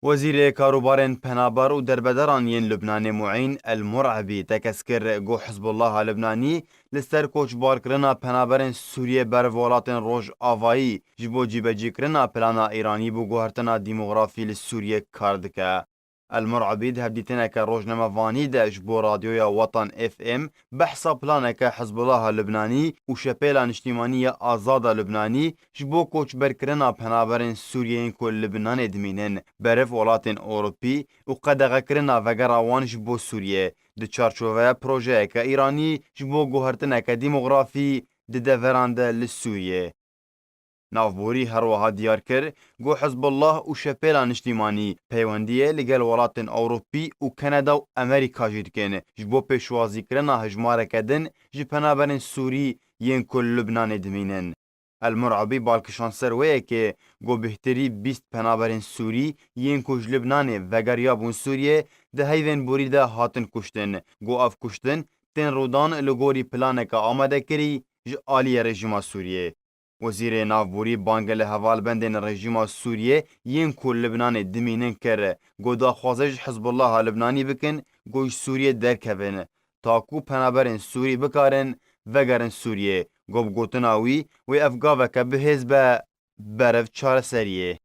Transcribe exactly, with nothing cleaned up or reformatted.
Wezîrê Karûbarên Penaber û Derbederan yên Lubnanê Muîn El Mur'ebî tekez kir, got Hizbullaha Libnanî li ser koçbarkirina penaberên Sûriyê beriv welatên Rojavayî ji bo cîbecîkirina plana Îranî bo guhertina demografî li Sûriyê kar dike. El Mur'ebî di hevdîtineke rojnamevanî de ji bo Radyoya Wetan F M behsa planeke Hizbullaha Libnanî û Şepêla Niştîmanî ya Azad a Libnanî ji bo koçberkirina penaberên Sûriyeyên ku li Libnanê dimînin, beriv welatên Ewropî û qedexekirina vegera wan ji bo Sûriyê di çarçoveya projeyeke Îranî ji bo guhertineke demografî di deveran de li Sûriyê. Navborî her wiha diyar kir, got Hizbullah û Şepêla Niştîmanî peywendiyê li gel welatên Ewropî û Kanada û Amerîka jî dikin ji bo pêşwazîkirina hejmareke din ji penaberên Sûrî yên ku li Libnanê dimînin. El Mur'abî bal kişand ser wê yekê, got bêhtirî bîst penaberên Sûrî yên ku ji Libnanê vegeriyabûn Sûriyê di heyvên borî de hatin kuştin. Got ev kuştin tên rûdan li gorî planeke amadekirî ji aliyê rejîma Sûriyê. Wezîrê Navborî bang li hevalbendên rejîma Sûriyê yên ku li Libnanê dimînin kir, got daxwaze ji Hizbullaha Libnanî bikin ku ji Sûriyê derkevin, ta ku penaberên Sûrî bikarin vegerin Sûriyê. Got bi gotina wî, wê ev gaveke bihêz be beriv çareseriyê.